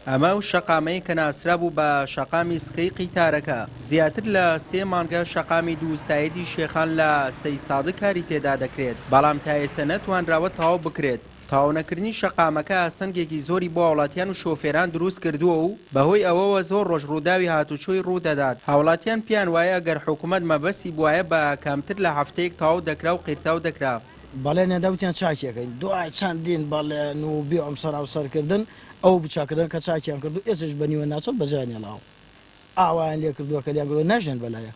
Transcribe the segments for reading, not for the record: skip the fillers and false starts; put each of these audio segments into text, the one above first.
ئەمە ئەو شەقامەیە کە ناسرابوو بە شەقامی سکەی قیتارەکە، زیاتر لە سێ مانگە شەقامی دوو سایدی شێخان لە سەیدسادق کاری تێدا دەکرێت، بەڵام تا ئێستا نەتوانراوە تەواو بکرێت. تەواونەکردنی شەقامەکە ئاستەنگێکی زۆری بۆ هاوڵاتیان و شۆفێران دروست کردووە و بەهۆی ئەوەوە زۆر ڕۆژ ڕووداوی هاتوچۆی ڕوودەدات، هاوڵاتیان پێیان وایە ئەگەر حکومەت مەبەستی بوایە بە کەمتر لە هەفتەیەک تەواو دەکرا و قیرتاو دەکرا. بەڵێنیان دا وتیان چاکی ئەکەین دوای چەندین بەڵێن و بێ ئەمسەراوسەر کردن ئەو بچاکردن کە چاکیان کرد و ئێسش بە نیوە ناچڵ بەجێیان هێڵاوە ئاوایان لێ کردووە کە لیان کردووە ناژێن بەلایە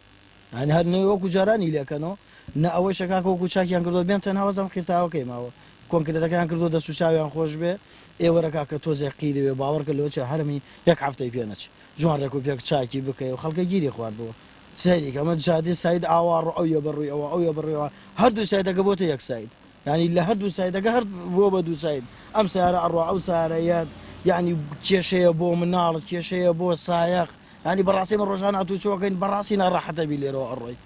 یانی هەر نە وەکو جارانی لێکەنەوە نە ئەوەیشە کاکە وەکو چاکیان کردووە بێن تەنها وەزم قیرتاوەکەی ماوە کۆنکرێتەکەیان کردووە دەست و چاویان خۆش بێ ئێوەرە کاکە تۆزێک قیری بێ باوەڕکە لەوە چێ هەرمی یەک هەفتەی پێ نەچێ جوان ڕێک و پێک چاکی بکەی و خەڵکە گیری خواردووە سەیری کە ئەمە جادەی ساید ئاوا ڕۆ ئەویە بەڕووی ئەوە ئەویە بەڕووی ئەوە هەردوو سایدەکە بۆتە یەک ساید یانی لە هەردوو سایدەکە هەر بۆ بە دوو ساید ئەم سیارە ئەڕوا ئەو سیارە یەت یانی کێشەیە بۆ مناڵ کێشەیە بۆ سایەق یانی بەڕاستی ئێمە ڕۆژانە هاتوچۆکەین بەڕاستی ناڕەحەتە بی لێرەوە ئەڕۆی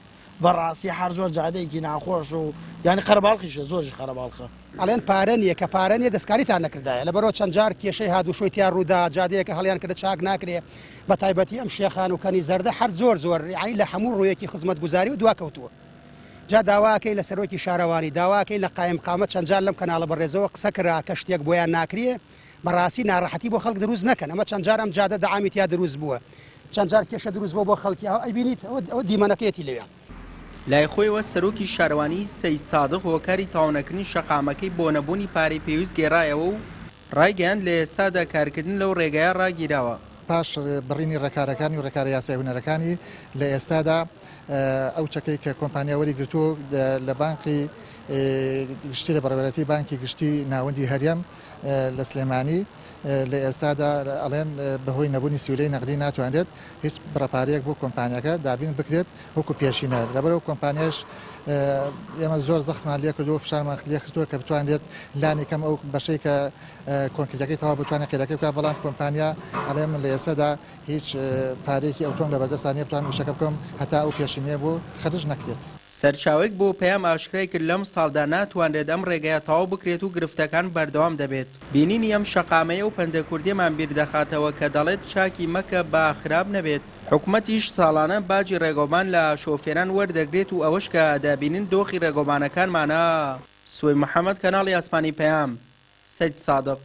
بەڕاستی هەر زۆر جادەیەکی ناخۆش و یانی قەرەباڵخیشە زۆریش قەرەباڵخە. ئەڵێن پارە نیە کە پارە نیە دەستکاریتان نەکردایە لەبەرئەوە چەند جار کێشەی هادوشۆی تیا ڕوودا جادەیەکە هەڵیان کردە چاک ناکرێ بەتایبەتی ئەم شێخان و کەنی زەردە هەر زۆر زۆر یانی لە هەموو ڕوویەکی خزمەتگوزاری و دواکەوتووە جا داواکەین لە سەرۆکی شارەوانی داواکەین لە قایمقامە چەند جار لەم کەناڵە بەڕێزەوە قسە کرا کە شتێک بۆیان ناکرێ بەڕاستی ناڕەحەتی بۆ خەڵک دروست نەکەن ئەمە چەند جار ئەم جادە دەعامی تیا دروست بووە چەند جار کێشە دروست بووە بۆ خەڵکی ئەوە ئەیبینیت ئەوە دیمەنەکەیەتی لەوێ. لای خۆیەوە سەرۆکی شارەوانیی سەیدسادق هۆکاری تەواونەکردنی شەقامەکەی بۆ نەبوونی پارەی پێویست گێڕایەوە و ڕایگەیاند لە ئێستادا کارکردن لەو ڕێگایە ڕاگیراوە. پاش بڕینی ڕێکارەکانی و ڕێکارە یاسای هونەرەکانی لە ئێستادا ئەو چەکەی کە کۆمپانیا وەریگرتووە لە بانقی گشتی لە بەڕێوەبەرایەتی بانکی گشتی ناوەندی هەرێم لە سلێمانی لە ئێستادا ئەڵێن بەهۆی نەبوونی سیولەی نەقدی ناتوانرێت هیچ بڕە پارەیەک بۆ کۆمپانیاکە دابین بکرێت وەکو پێشینە لەبەرئەوە کۆمپانیاش ئێمە زۆر زەختمان لێکردووە فشارمان لێخستووە کە بتوانرێت لانی کەم ئەو بەشەی کە کۆنکریتەکەی تەواو بتوانێت قیرەکەی بکات بەڵام کۆمپانیا ئەڵێ من لە ئێستادا هیچ پارەیەکی ئەوتۆم لەبەردەستا نییە بتوانم ئیشەکە بکەم هەتا ئەو پێشینەیە بۆ خەرج نەکرێت. سەرچاوەیەک بۆ پەیام ئاشکرای کرد لەمساڵدا ناتوانرێت ئەم ڕێگایە تەواو بکرێت و گرفتەکان بەردەوام دەبێت. بینینی ئەم شەقامەیە و پەندە کوردیەمان بیر دەخاتەوە کە دەڵێت چاکی مەکە با خراپ نەبێت. حکومەتیش ساڵانە باجی ڕێگەوبان لە شۆفێران وەردەگرێت و ئەوەش کە دەبینن دۆخی ڕێگەوبانەکانمانە. سوەی محەمەد کەناڵی ئاسمانی پەیام، سەیدسادق.